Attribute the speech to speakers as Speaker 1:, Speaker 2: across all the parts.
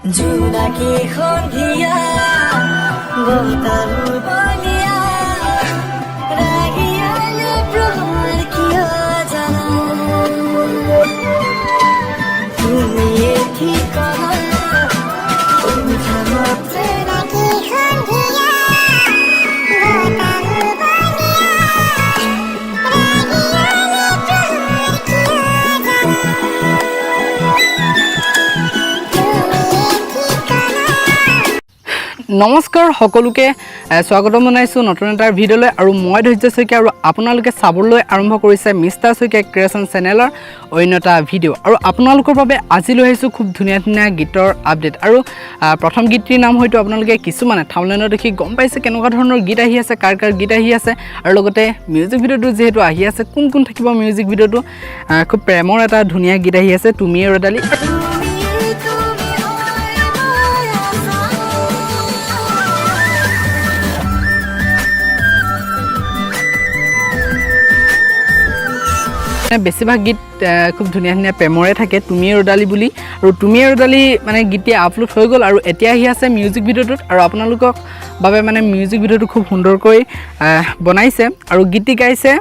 Speaker 1: জোনাকী সন্ধিয়া বতাহো বলিয়া, ৰাগিয়ালে প্ৰহৰ কিয় জানা? তুমিয়ে ঠিকনা উঠামত।
Speaker 2: জোনাকী সন্ধিয়া বতাহো বলিয়া, ৰাগিয়ালে প্ৰহৰ কিয় জানা? তুমিয়ে ঠিকনা।
Speaker 3: নমস্কাৰ সকলোকে, স্বাগতম জনাইছোঁ নতুন এটা ভিডিঅ'লৈ। আৰু মই ধৈৰ্য শইকীয়া আৰু আপোনালোকে চাবলৈ আৰম্ভ কৰিছে মিষ্টাৰ শইকীয়া ক্ৰিয়েশ্যন চেনেলৰ অন্য এটা ভিডিঅ'। আৰু আপোনালোকৰ বাবে আজি লৈ আহিছোঁ খুব ধুনীয়া ধুনীয়া গীতৰ আপডেট। আৰু প্ৰথম গীতটিৰ নাম হয়তো আপোনালোকে কিছুমানে থাম্বনেইলত দেখি গম পাইছে কেনেকুৱা ধৰণৰ গীত আহি আছে, কাৰ কাৰ গীত আহি আছে আৰু লগতে মিউজিক ভিডিঅ'টো যিহেতু আহি আছে, কোন কোন থাকিব মিউজিক ভিডিঅ'টো। খুব প্ৰেমৰ এটা ধুনীয়া গীত আহি আছে, তুমিয়ে ৰ'দালি।
Speaker 1: তুমি তুমি হৈ গৈ আছা।
Speaker 3: মানে বেছিভাগ গীত খুব ধুনীয়া ধুনীয়া প্ৰেমৰে থাকে। তুমিয়ে ৰ'দালি বুলি আৰু তুমিয়ে ৰ'দালি মানে গীতটি আপলোড হৈ গ'ল আৰু এতিয়া আহি আছে মিউজিক ভিডিঅ'টোত। আৰু আপোনালোকক বাবে মানে মিউজিক ভিডিঅ'টো খুব সুন্দৰকৈ বনাইছে আৰু গীতটি গাইছে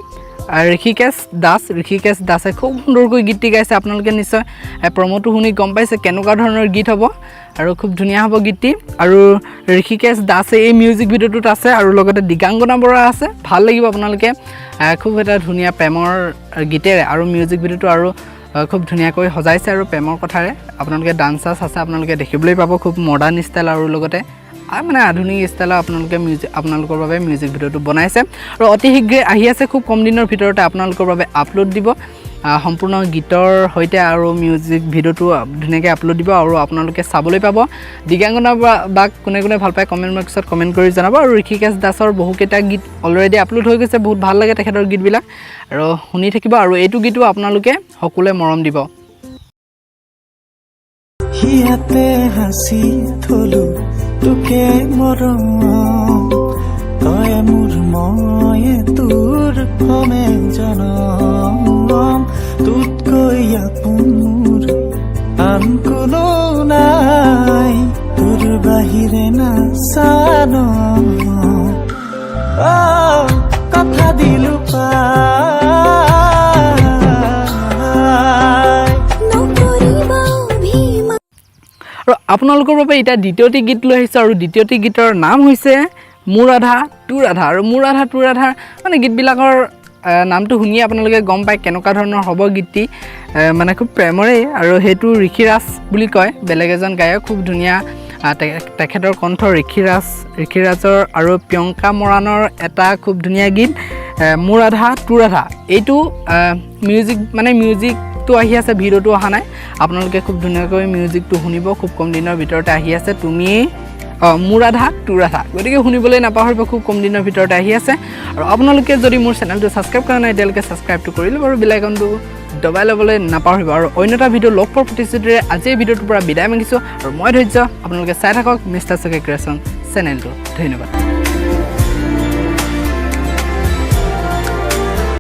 Speaker 3: ঋষিকেশ দাস। ঋষিকেশ দাসে খুব সুন্দৰকৈ গীতটি গাইছে। আপোনালোকে নিশ্চয় প্ৰম'টো শুনি গম পাইছে কেনেকুৱা ধৰণৰ গীত হ'ব আৰু খুব ধুনীয়া হ'ব গীতটি। আৰু ঋষিকেশ দাসে এই মিউজিক ভিডিঅ'টোত আছে আৰু লগতে দিগাংগনা বৰা আছে। ভাল লাগিব আপোনালোকে খুব এটা ধুনীয়া প্ৰেমৰ গীতেৰে আৰু মিউজিক ভিডিঅ'টো আৰু খুব ধুনীয়াকৈ সজাইছে আৰু প্ৰেমৰ কথাৰে আপোনালোকে ডান্স চান্স আছে, আপোনালোকে দেখিবলৈ পাব খুব মডাৰ্ণ ষ্টাইল আৰু লগতে মানে আধুনিক ষ্টাইলৰ আপোনালোকে মিউজিক আপোনালোকৰ বাবে মিউজিক ভিডিঅ'টো বনাইছে। আৰু অতি শীঘ্ৰে আহি আছে, খুব কম দিনৰ ভিতৰতে আপোনালোকৰ বাবে আপলোড দিব সম্পূৰ্ণ গীতৰ সৈতে আৰু মিউজিক ভিডিঅ'টো ধুনীয়াকৈ আপলোড দিব আৰু আপোনালোকে চাবলৈ পাব। দিগাংগনা বাক কোনে কোনে ভাল পায়, কমেণ্ট বক্সত কমেণ্ট কৰি জনাব। আৰু ঋষিকেশ দাসৰ বহুকেইটা গীত অলৰেডি আপলোড হৈ গৈছে। বহুত ভাল লাগে তেখেতৰ গীতবিলাক আৰু শুনি থাকিব আৰু এইটো গীতো আপোনালোকে সকলোৱে মৰম দিব।
Speaker 4: হিয়াতে হাসি থলো তোকে মৰম, তই মোৰ ময়ে তোৰ সমে জনম। তোতকৈ আপোন মোৰ আন কোনো নাই, তোৰ বাহিৰে নাচান। অ কথা দিলো পাই।
Speaker 2: নকৰিবা অভিমান।
Speaker 3: আৰু আপোনালোকৰ বাবে এতিয়া দ্বিতীয়টি গীত লৈ আহিছোঁ আৰু দ্বিতীয়টি গীতৰ নাম হৈছে মোৰ আধা তোৰ আধা। আৰু মোৰ আধা তোৰ আধাৰ মানে গীতবিলাকৰ নামটো শুনিয়ে আপোনালোকে গম পায় কেনেকুৱা ধৰণৰ হ'ব গীতটি। মানে খুব প্ৰেমৰেই আৰু সেইটো ঋষিৰাজ বুলি কয়, বেলেগ এজন গায়ক, খুব ধুনীয়া তেখেতৰ কণ্ঠ ঋষিৰাজ, ঋষিৰাজৰ আৰু প্ৰিয়ংকা মৰাণৰ এটা খুব ধুনীয়া গীত মোৰ আধা তোৰ আধা। এইটো মিউজিক মানে মিউজিকটো আহি আছে, ভিডিঅ'টো অহা নাই। আপোনালোকে খুব ধুনীয়াকৈ মিউজিকটো শুনিব, খুব কম দিনৰ ভিতৰতে আহি আছে তুমিয়েই অঁ মোৰ আধা তোৰ আধা। গতিকে শুনিবলৈ নাপাহৰিব, খুব কম দিনৰ ভিতৰতে আহি আছে। আৰু আপোনালোকে যদি মোৰ চেনেলটো ছাবস্ক্ৰাইব কৰা নাই এতিয়ালৈকে, ছাবস্ক্ৰাইবটো কৰি ল'ব আৰু বেল আইকনটো দবাই ল'বলৈ নাপাহৰিব। আৰু অন্য এটা ভিডিঅ' লগ পোৱাৰ প্ৰতিশ্ৰুতিৰে আজি এই ভিডিঅ'টোৰ পৰা বিদায় মাগিছোঁ আৰু মই ধৈৰ্য, আপোনালোকে চাই থাকক মিষ্টাৰ শইকীয়া ক্ৰিয়েশ্যন চেনেলটো। ধন্যবাদ।